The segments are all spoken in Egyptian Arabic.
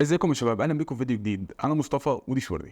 ازيكم يا شباب، اهلا بيكم في فيديو جديد. انا مصطفى ودي شوردي.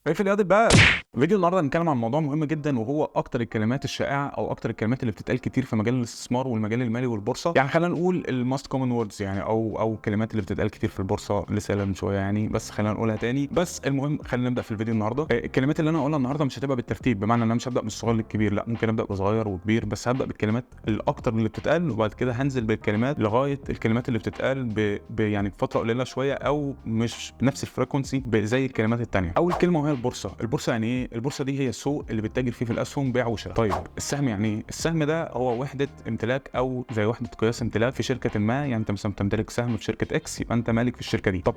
اقفل يا الباب. فيديو النهارده هنتكلم عن موضوع مهم جدا، وهو اكتر الكلمات الشائعة او اكتر الكلمات اللي بتتقال كتير في مجال الاستثمار والمجال المالي والبورصة. يعني خلينا نقول ال most common words، يعني او الكلمات اللي بتتقال كتير في البورصة، لسه قايلها من شوية يعني، بس خلينا نقولها تاني. بس المهم خلينا نبدا في الفيديو النهارده. الكلمات اللي انا هقولها النهارده مش هتبقى بالترتيب، بمعنى ان انا مش هبدا من الصغير للكبير، لا ممكن ابدا بصغير وكبير، بس هبدا بالكلمات الاكتر اللي بتتقال، وبعد كده هنزل بالكلمات لغاية الكلمات اللي بتتقال يعني بفترة قليله شوية او مش بنفس ال frequency زي الكلمات الثانية. اول كلمة وهي البورصة. البورصة يعني ايه؟ البورصة دي هي السوق اللي بتتاجر فيه في الاسهم، بيع وشراء. طيب السهم يعني ايه؟ السهم ده هو وحده امتلاك او زي وحده قياس امتلاك في شركة ما. يعني انت مثلا بتمتلك سهم في شركة X، يبقى انت مالك في الشركة دي. طب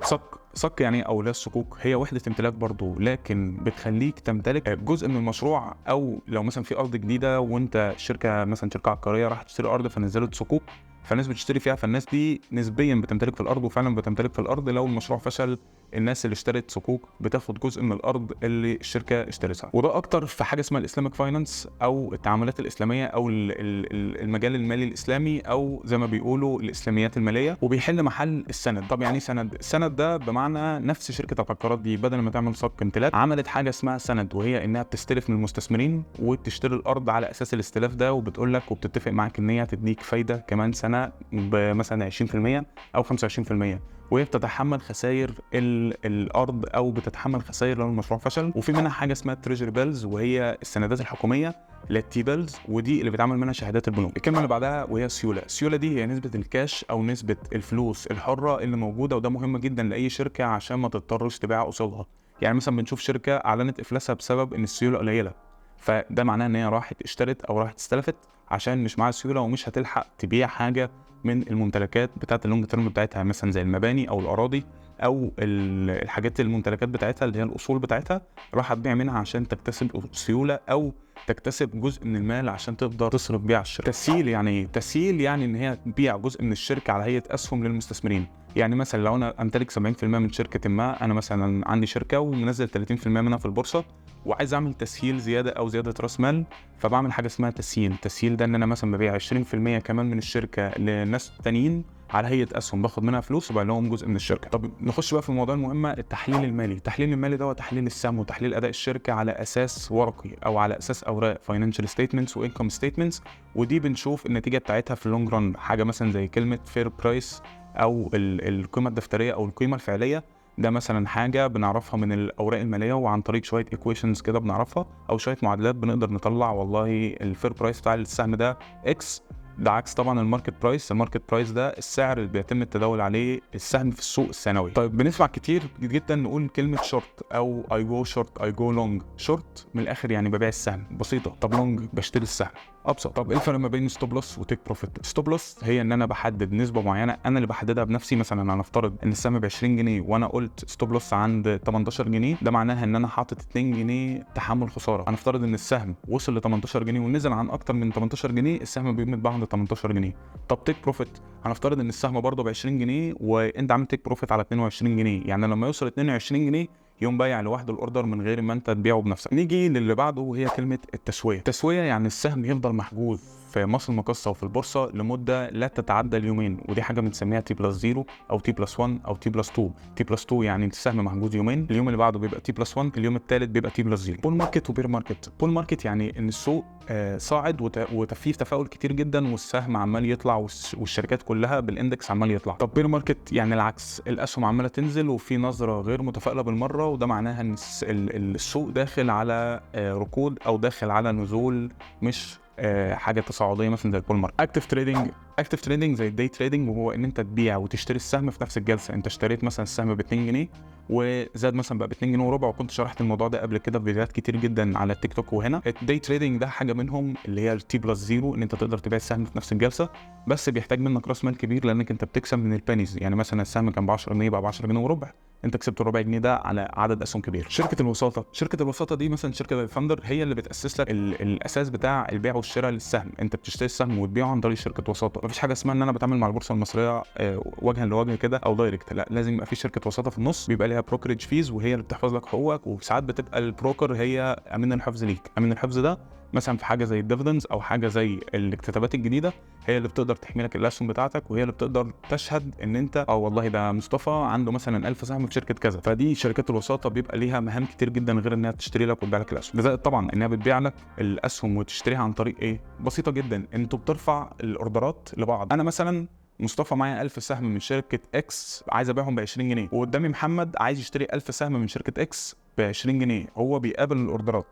صك يعني ايه؟ او لا الصكوك هي وحده امتلاك برضو، لكن بتخليك تمتلك جزء من المشروع، او لو مثلا في ارض جديدة وانت شركة مثلا شركة عقارية راح تشتري ارض فنزلت صكوك، فالناس بتشتري فيها، فالناس دي نسبيا بتمتلك في الارض، وفعلا بتمتلك في الارض. لو المشروع فشل الناس اللي اشترت صكوك بتاخد جزء من الارض اللي الشركة اشترتها. وده اكتر في حاجة اسمها ال Islamic finance او التعاملات الاسلامية او المجال المالي الاسلامي، او زي ما بيقولوا الاسلاميات المالية، وبيحل محل السند. طب يعني ايه سند؟ السند ده بمعنى نفس شركة العقارات دي بدل ما تعمل صك امتلاك عملت حاجة اسمها سند، وهي انها بتستلف من المستثمرين وبتشتري الارض على اساس الاستلاف ده، وبتقول لك وبتتفق معاك ان هي هتديك فايده كمان سنة بمثلا 20% او 25%، وهي بتتحمل خسائر الارض او بتتحمل خسائر لو المشروع فشل. وفي منها حاجة اسمها treasury bills، وهي السندات الحكومية اللي هي ال T-bills، ودي اللي بيتعمل منها شهادات البنوك. الكلمة اللي بعدها وهي السيولة. السيولة دي هي نسبه الكاش او نسبه الفلوس الحرة اللي موجودة، وده مهم جدا لاي شركة عشان ما تضطرش تبيع اصولها. يعني مثلا بنشوف شركة اعلنت افلاسها بسبب ان السيولة قليله، فده معناه ان هي راحت اشترت او راحت استلفت عشان مش معاها سيولة ومش هتلحق تبيع حاجة من الممتلكات بتاعه ال long term بتاعتها، مثلا زي المباني او الاراضي او الحاجات الممتلكات بتاعتها اللي هي الاصول بتاعتها، راح تبيع منها عشان تكتسب سيولة او تكتسب جزء من المال عشان تقدر تصرف بيه على الشركة. تسييل يعني ايه؟ تسييل يعني ان هي تبيع جزء من الشركة على هيئة اسهم للمستثمرين. يعني مثلا لو انا امتلك 70% من شركة ما، انا مثلا عندي شركة ومنزل 30% منها في البورصة وعايز اعمل تسهيل زيادة او زيادة راس مال، فبعمل حاجة اسمها تسييل. التسييل ده ان انا مثلا ببيع 20% كمان من الشركة لناس تانيين على هيئة اسهم، باخد منها فلوس وببيع لهم جزء من الشركة. طب نخش بقى في الموضوع المهم، التحليل المالي. التحليل المالي ده هو تحليل السهم وتحليل اداء الشركة على اساس ورقي او على اساس اوراق financial statements و income statements، ودي بنشوف النتيجة بتاعتها في ال long run. حاجة مثلا زي كلمة fair price او القيمة الدفتريه او القيمة الفعلية، ده مثلا حاجة بنعرفها من الاوراق المالية، وعن طريق شوية equations كده بنعرفها او شوية معادلات بنقدر نطلع والله ال fair price بتاع السهم ده X. ده عكس طبعا ال market price. ال market price ده السعر اللي بيتم التداول عليه السهم في السوق السنوي. طيب بنسمع كتير جدا نقول كلمة شورت او I go short، I go long. short من الاخر يعني ببيع السهم، بسيطة. طب long بشتري السهم، ابسط. طب ايه الفرق ما بين stop loss و take profit؟ stop loss هي ان انا بحدد نسبه معينة انا اللي بحددها بنفسي. مثلا انا هنفترض ان السهم ب 20 جنيه وانا قلت stop loss عند 18 جنيه، ده معناها ان انا حاطط 2 جنيه تحمل خسارة. هنفترض ان السهم وصل ل 18 جنيه ونزل عن اكتر من 18 جنيه، السهم بيتباع عند 18 جنيه. طب take profit، هنفترض ان السهم برضه ب 20 جنيه وانت عامل take profit على 22 جنيه، يعني لما يوصل 22 جنيه يوم بايع لوحده ال order من غير ما انت تبيعه بنفسك. نيجي للي بعده وهي كلمة التسوية. التسوية يعني السهم يفضل محجوز في مصر المقاصه وفي البورصة لمدة لا تتعدى اليومين، ودي حاجة بنسميها T plus 0 او T plus 1 او T plus 2. T plus 2 يعني السهم محجوز يومين، اليوم اللي بعده بيبقى T plus 1، اليوم الثالث بيبقى T plus 0. bull market و bear market. bull market يعني ان السوق صاعد وفيه تفاؤل كتير جدا والسهم عمال يطلع والشركات كلها بال index عمال يطلع. طب bear market يعني العكس، الاسهم عماله تنزل وفي نظره غير متفائلة بالمرة، وده معناها ان السوق داخل على ركود او داخل على نزول، مش حاجة تصاعدية مثلا زي ال bull market. active trading. active trading زي ال day trading، وهو ان انت تبيع وتشتري السهم في نفس الجلسة. انت اشتريت مثلا السهم ب 2 جنيه وزاد مثلا بقى ب 2 جنيه وربع، وكنت شرحت الموضوع ده قبل كده في فيديوهات كتير جدا على التيك توك وهنا. ال day trading ده حاجة منهم اللي هي ال T plus 0، ان انت تقدر تبيع السهم في نفس الجلسة، بس بيحتاج منك راس مال كبير لانك انت بتكسب من ال pennies. يعني مثلا السهم كان ب 10 جنيه بقى ب 10 جنيه وربع، انت كسبت الربع جنيه ده على عدد اسهم كبير. شركة الوساطة. شركة الوساطة دي مثلا شركة ثاندر هي اللي بتاسس لك الاساس بتاع البيع والشراء للسهم. انت بتشتري السهم وتبيعه عن طريق شركة وساطة. مفيش حاجة اسمها ان انا بتعامل مع البورصة المصرية وجها لوجه كده او direct، لا لازم يبقى في شركة وساطة في النص، بيبقى ليها brokerage fees وهي اللي بتحفظ لك حقوقك، وساعات بتبقى ال broker هي امين الحفظ ليك. امين الحفظ ده مثلا في حاجة زي ال dividends او حاجة زي الاكتتابات الجديدة، هي اللي بتقدر تحمي لك الاسهم بتاعتك، وهي اللي بتقدر تشهد ان انت والله ده مصطفى عنده مثلا 1000 سهم في شركة كذا. فدي شركات الوساطة بيبقى ليها مهام كتير جدا غير انها تشتري لك وتبيع لك الاسهم. ده زائد طبعا انها بتبيع لك الاسهم وتشتريها عن طريق ايه؟ بسيطة جدا، انتوا بترفع الاوردرات لبعض. انا مثلا مصطفى معايا 1000 سهم من شركة X عايز ابيعهم ب 20 جنيه، وقدامي محمد عايز يشتري 1000 سهم من شركة X ب 20 جنيه. هو بيقابل الاوردرات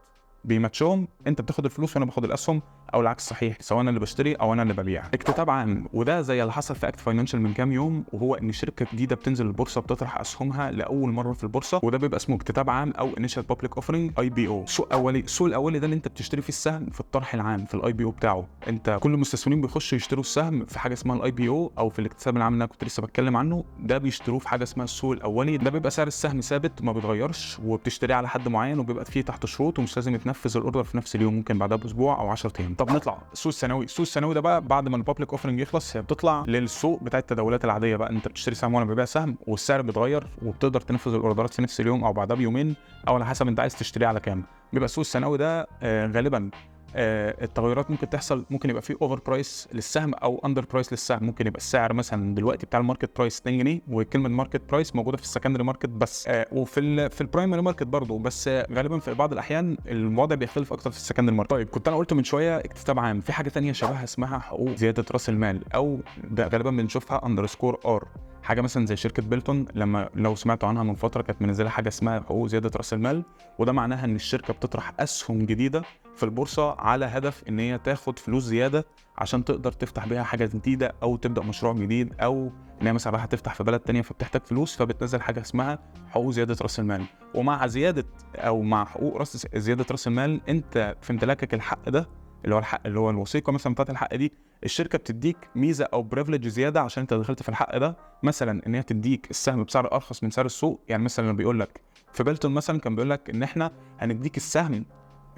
بيماتشهم، انت بتاخد الفلوس وانا باخد الاسهم، او العكس صحيح، سواء انا اللي بشتري او انا اللي ببيع. اكتتاب عام، وده زي اللي حصل في Act Financial من كام يوم، وهو ان شركة جديدة بتنزل البورصة بتطرح اسهمها لاول مرة في البورصة، وده بيبقى اسمه اكتتاب عام او initial public offering IPO. سوق اولي. السوق الاولي ده اللي انت بتشتري فيه السهم في الطرح العام في ال IPO بتاعه. انت كل المستثمرين بيخشوا يشتروا السهم في حاجة اسمها ال IPO او في الاكتتاب العام اللي انا كنت لسه بتكلم عنه، ده بيشتروه في حاجة اسمها السوق الاولي. ده بيبقى سعر السهم ثابت ما بيتغيرش، وبتشتريه على حد معين، وبيبقى فيه تحت شروط، ومش لازم يتنفذ ال order في نفس اليوم، ممكن بعدها باسبوع او 10 ايام. طب نطلع السوق السنوي. السوق السنوي ده بقى بعد ما ال public offering يخلص، هي بتطلع للسوق بتاع التداولات العادية بقى، انت بتشتري سهم وانا ببيع سهم، والسعر بيتغير، وبتقدر تنفذ الاوردرات في نفس اليوم او بعدها بيومين، او على حسب انت عايز تشتريه على كام. بيبقى السوق السنوي ده غالبا التغيرات ممكن تحصل، ممكن يبقى فيه over price للسهم او under price للسهم. ممكن يبقى السعر مثلا دلوقتي بتاع ال market price 2 جنيه، وكلمه market price موجودة في ال secondary market بس، وفي في ال primary market برضه، بس غالبا في بعض الاحيان الوضع بيختلف اكتر في ال secondary market. طيب كنت انا قلت من شوية اكتتاب عام، في حاجة ثانية شبهها اسمها حقوق زيادة راس المال، او ده غالبا بنشوفها underscore R. حاجة مثلا زي شركة بيلتون، لما لو سمعتوا عنها من فترة، كانت منزله حاجة اسمها حقوق زيادة راس المال، وده معناها ان الشركة بتطرح اسهم جديدة في البورصة على هدف ان هي تاخد فلوس زيادة عشان تقدر تفتح بيها حاجة جديدة او تبدا مشروع جديد، او ان هي مثلا رايحة تفتح في بلد تانية فبتحتاج فلوس، فبتنزل حاجة اسمها حقوق زيادة راس المال. ومع زيادة او مع حقوق راس زيادة راس المال، انت في امتلاكك الحق ده اللي هو الحق اللي هو الوثيقة مثلا بتاعت الحق دي، الشركة بتديك ميزة او privilege زيادة عشان انت دخلت في الحق ده. مثلا ان هي تديك السهم بسعر ارخص من سعر السوق. يعني مثلا لما بيقول لك في بيلتون مثلا، كان بيقول لك ان احنا هنديك السهم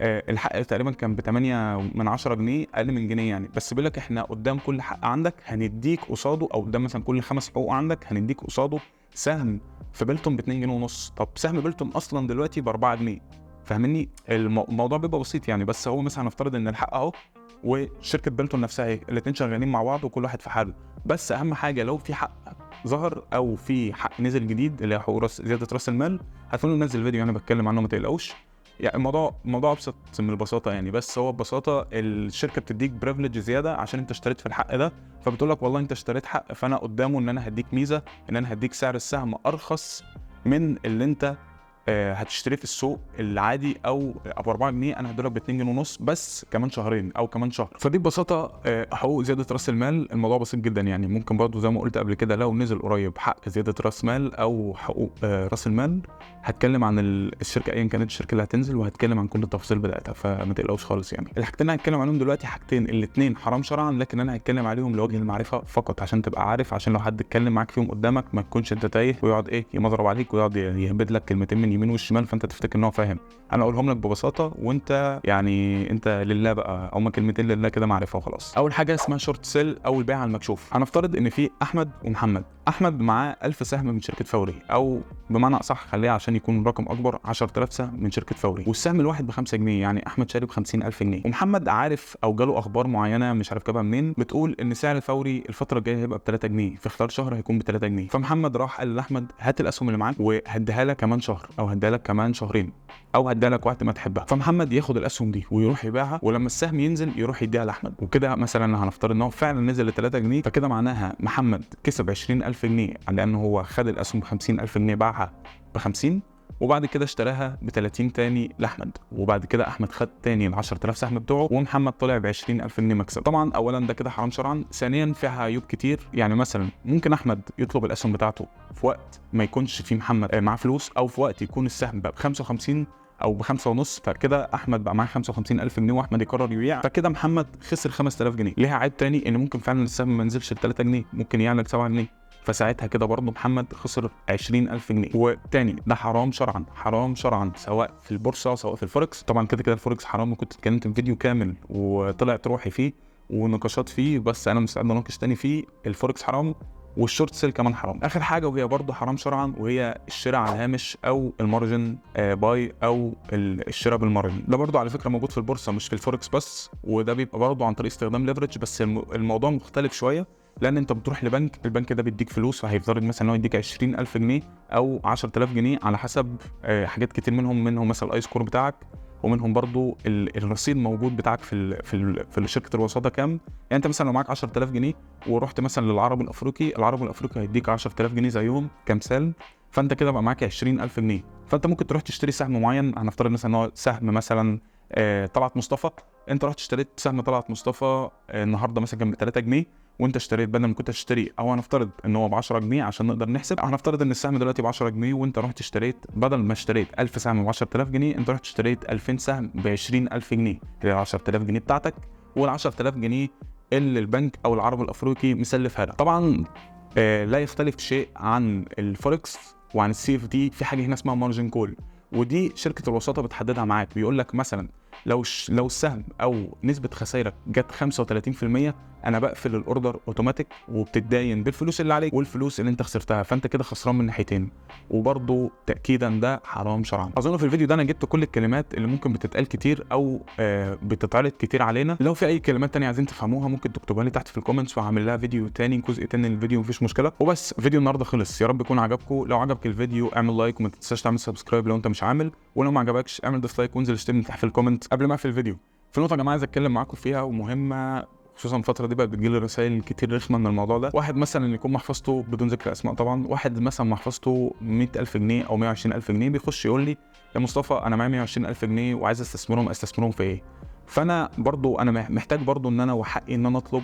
الحق تقريبا كان ب 8 من 10 جنيه، اقل من جنيه يعني، بس بيقول لك احنا قدام كل حق عندك هنديك قصاده، او قدام مثلا كل 5 حقوق عندك هنديك قصاده سهم في بيلتون ب 2 جنيه ونص. طب سهم بيلتون اصلا دلوقتي ب 4 جنيه، فاهمني؟ الموضوع بيبقى بسيط يعني. بس هو مثلا هنفترض ان الحق اهو وشركه بيلتون نفسها اهي، الاثنين شغالين مع بعض وكل واحد في حاله. بس اهم حاجة لو في حق ظهر او في حق نزل جديد اللي هي حقوق زيادة راس المال، هتلاقوني منزل فيديو انا بتكلم عنه، ما تقلقوش. يعني الموضوع ابسط من البساطة يعني. بس هو ببساطة الشركة بتديك privilege زيادة عشان انت اشتريت في الحق ده، فبتقول لك والله انت اشتريت حق، فانا قدامه ان انا هديك ميزة، ان انا هديك سعر السهم ارخص من اللي انت هتشتريه في السوق العادي، او ابو 4 جنيه انا هديلك ب 2 جنيه ونص بس كمان شهرين او كمان شهر. فدي ببساطة حقوق زيادة راس المال. الموضوع بسيط جدا يعني. ممكن برضو زي ما قلت قبل كده لو نزل قريب حق زيادة راس مال او حقوق راس المال، هتكلم عن الشركة ايا كانت الشركة اللي هتنزل، وهتكلم عن كل التفاصيل بتاعتها، فما تقلقوش خالص يعني. الحاجتين اللي هتكلم عنهم دلوقتي حاجتين الاثنين حرام شرعا، لكن انا هتكلم عليهم لوجه المعرفة فقط عشان تبقى عارف، عشان لو حد اتكلم معاك فيهم قدامك ما تكونش انت تايه ويقعد ايه يمضرب عليك ويقعد يهبد لك كلمتين من يمين والشمال فانت تفتكر ان هو فاهم. انا اقولهم لك ببساطة، وانت يعني انت لله بقى، هما كلمتين لله كده معرفة وخلاص. اول حاجة اسمها short sell او البيع على المكشوف. هنفترض ان في احمد ومحمد. احمد معاه 1000 سهم من شركة فوري، او بمعنى اصح خليها عشان يكون رقم اكبر 10000 سهم من شركة فوري، والسهم الواحد ب 5 جنيه، يعني احمد شاري ب 50000 جنيه. ومحمد عارف او جاله اخبار معينة مش عارف جابها منين، بتقول ان سعر فوري الفترة الجاية هيبقى ب 3 جنيه، في خلال شهر هيكون ب 3 جنيه. فمحمد راح قال لاحمد هات الاسهم اللي معاك وهديها لك كمان شهر، او هديها لك كمان شهرين، او هديها لك وقت ما تحبها. فمحمد ياخد الاسهم دي ويروح يبيعها، ولما السهم ينزل يروح يديها لاحمد. وكده مثلا هنفترض ان هو فعلا نزل ل 3 جنيه، فكده معناها محمد كسب 20000 جنيه لانه هو خد الاسهم ب 50000 جنيه، باعها ب 50، وبعد كده اشتراها ب 30 تاني لاحمد، وبعد كده احمد خد تاني ال 10000 سهم بتوعه، ومحمد طلع ب 20000 جنيه مكسب. طبعا اولا ده كده حرام شرعا، ثانيا فيها عيوب كتير. يعني مثلا ممكن احمد يطلب الاسهم بتاعته في وقت ما يكونش فيه محمد معاه فلوس، او في وقت يكون السهم بقى ب 55 او ب 5.5، فكده احمد بقى معاه 55000 جنيه واحمد يقرر يبيع، فكده محمد خسر 5000 جنيه. ليها عيب تاني ان ممكن فعلا السهم ما ينزلش ل 3 جنيه، ممكن يعلى 7 جنيه، فساعتها كده برضه محمد خسر 20000 جنيه. وتاني ده حرام شرعا، حرام شرعا، سواء في البورصة سواء في الفوركس. طبعا كده كده الفوركس حرام، وكنت اتكلمت في فيديو كامل وطلعت روحي فيه ونقاشات فيه، بس انا مستعد اناقش تاني فيه. الفوركس حرام، وال short sell كمان حرام. اخر حاجة وهي برضو حرام شرعا، وهي الشراء على الهامش او ال margin buy او الشراء بال margin. ده برضو على فكرة موجود في البورصة مش في الفوركس بس، وده بيبقى برضو عن طريق استخدام leverage، بس الموضوع مختلف شوية، لان انت بتروح لبنك، البنك ده بيديك فلوس، فهيفترض مثلا ان هو يديك 20000 جنيه او 10000 جنيه على حسب حاجات كتير، منهم مثلا ال I score بتاعك، ومنهم برضو الرصيد موجود بتاعك في شركة الوساطة كام. يعني انت مثلا لو معاك 10000 جنيه ورحت مثلا للعرب الافريقي، العرب الافريقي هيديك 10000 جنيه زيهم كمثال، فانت كده بقى معاك 20000 جنيه. فانت ممكن تروح تشتري سهم معين، هنفترض مثلا ان هو سهم مثلا طلعت مصطفى، انت رحت اشتريت سهم طلعت مصطفى النهارده مثلا كان ب 3 جنيه، وانت اشتريت بدل ما كنت تشتري، او هنفترض ان هو ب 10 جنيه عشان نقدر نحسب، هنفترض ان السهم دلوقتي ب 10 جنيه، وانت رحت اشتريت بدل ما اشتريت 1000 سهم ب 10000 جنيه، انت رحت اشتريت 2000 سهم ب 20000 جنيه، اللي هي 10000 جنيه بتاعتك وال 10000 جنيه اللي البنك او العرب الافريقي مسلفها لك. طبعا لا يختلف شيء عن الفوركس وعن ال CFD، في حاجة هنا اسمها margin call، ودي شركة الوساطة بتحددها معاك. بيقول لك مثلا لو السهم او نسبه خسائرك جت 35%، انا بقفل ال order اوتوماتيك، وبتتداين بالفلوس اللي عليك والفلوس اللي انت خسرتها، فانت كده خسران من ناحيتين، وبرده تاكيدا ده حرام شرعا. اظن في الفيديو ده انا جبت كل الكلمات اللي ممكن بتتقال كتير او بتتعرض كتير علينا. لو في اي كلمات تانية عايزين تفهموها ممكن تكتبوها لي تحت في ال comments، وهعمل لها فيديو تاني، جزء تاني للفيديو، مفيش مشكلة. وبس فيديو النهارده خلص، يا رب يكون عجبكم. لو عجبك الفيديو اعمل like، وما تنساش تعمل subscribe لو انت مش عامل، ولو ما عجبكش اعمل dislike وانزل اشتمني تحت في ال comment. قبل ما اقفل الفيديو، في نقطة يا جماعة عايز اتكلم معاكم فيها ومهمة، خصوصا الفترة دي بقى بتجيلي رسائل كتير رخمة من الموضوع ده. واحد مثلا يكون محفظته، بدون ذكر اسماء طبعا، واحد مثلا محفظته 100000 جنيه او 120000 جنيه، بيخش يقول لي يا مصطفى انا معايا 120000 جنيه وعايز استثمرهم، استثمرهم في ايه؟ فانا برضو انا محتاج برضو ان انا وحقي ان انا اطلب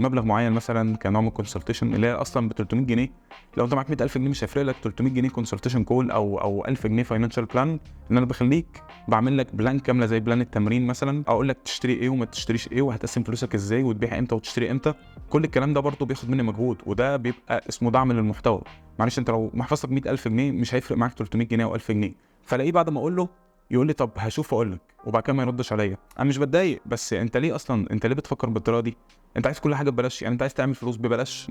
مبلغ معين مثلا كنوع من ال consultation اللي هي اصلا ب 300 جنيه. لو انت معاك 100000 جنيه مش هيفرق لك 300 جنيه consultation call او 1000 جنيه financial plan، ان انا بخليك بعمل لك plan كاملة زي plan التمرين مثلا، اقول لك تشتري ايه وما تشتريش ايه، وهتقسم فلوسك ازاي، وتبيع امتى وتشتري امتى. كل الكلام ده برضو بياخد مني مجهود، وده بيبقى اسمه دعم للمحتوى. معلش انت لو محفظتك 100000 جنيه مش هيفرق معاك 300 جنيه او 1000 جنيه. فلاقيه بعد ما اقول له يقول لي طب هشوف واقول لك، وبعد كده ما يردش عليا. انا مش بتضايق، بس انت ليه اصلا، انت ليه بتفكر بالطريقة دي؟ انت عايز كل حاجة ببلاش؟ يعني انت عايز تعمل فلوس ببلاش؟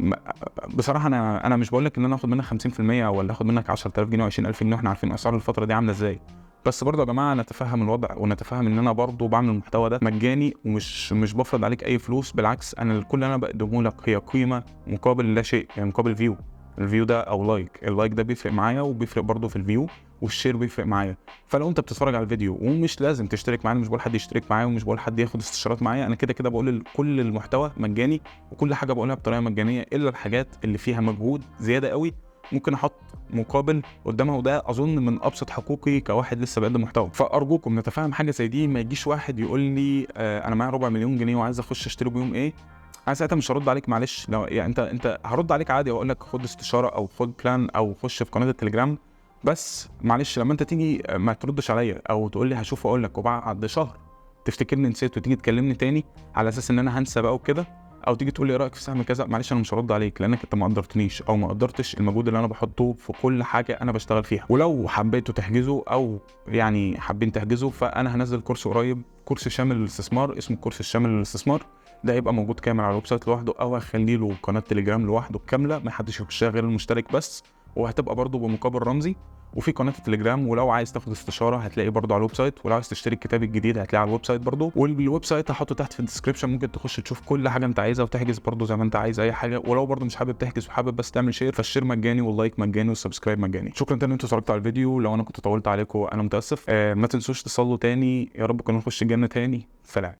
بصراحة انا مش بقول لك ان انا اخد منك 50% ولا اخد منك 10000 جنيه و20000 جنيه، واحنا عارفين اسعار الفترة دي عامله ازاي. بس برضه يا جماعة نتفهم الوضع، ونتفهم ان انا برضه بعمل المحتوى ده مجاني، ومش مش بفرض عليك اي فلوس. بالعكس انا كل اللي انا بقدمه لك هي قيمة مقابل لا شيء، يعني مقابل view. ال view ده او like، ال like ده بيفرق معايا، وبيفرق برضه في ال view، وال share بيفرق معايا. فلو انت بتتفرج على الفيديو ومش لازم تشترك معايا، مش بقول حد يشترك معايا، ومش بقول حد ياخد استشارات معايا، انا كده كده بقول كل المحتوى مجاني، وكل حاجة بقولها بطريقة مجانية، الا الحاجات اللي فيها مجهود زيادة قوي ممكن احط مقابل قدامها، وده اظن من ابسط حقوقي كواحد لسه بقدم محتوى. فارجوكم نتفاهم حاجة زي دي. ما يجيش واحد يقول لي انا معايا 250,000 جنيه وعايز اخش اشتري بيهم ايه، انا ساعتها مش هرد عليك، معلش. لو يعني انت هرد عليك عادي واقول لك خد استشاره او خد plan او خش في قناة التليجرام، بس معلش لما انت تيجي ما تردش عليا او تقول لي هشوف واقول لك، وبعد شهر تفتكرني نسيت وتيجي تكلمني تاني على اساس ان انا هنسى بقى وكده، او تيجي تقول لي ايه رايك في سهم كذا، معلش انا مش هرد عليك، لانك انت ما قدرتنيش او ما قدرتش المجهود اللي انا بحطه في كل حاجة انا بشتغل فيها. ولو حبيتوا تحجزوا او يعني حابين تحجزوا، فانا هنزل كورس قريب، كورس شامل للاستثمار، اسمه الكورس الشامل للاستثمار. ده هيبقى موجود كامل على ال website لوحده، او هخلي له قناة تليجرام لوحده كاملة ما حدش يخشها غير المشترك بس، وهتبقى برده بمقابل رمزي. وفي قناة التليجرام، ولو عايز تاخد استشاره هتلاقيه برده على ال website، ولو عايز تشتري الكتاب الجديد هتلاقيه على ال website برده، وال website هحطه تحت في ال description، ممكن تخش تشوف كل حاجة انت عايزها وتحجز برده زي ما انت عايز اي حاجة. ولو برده مش حابب تحجز وحابب بس تعمل share، فال share مجاني وال like مجاني وال subscribe مجاني. شكرا تاني ان انتوا اتفرجتوا على الفيديو، لو انا كنت طولت عليكم انا متاسف. ما تنسوش تصلوا تاني، يا رب كنا نخش الجنة تاني. سلام.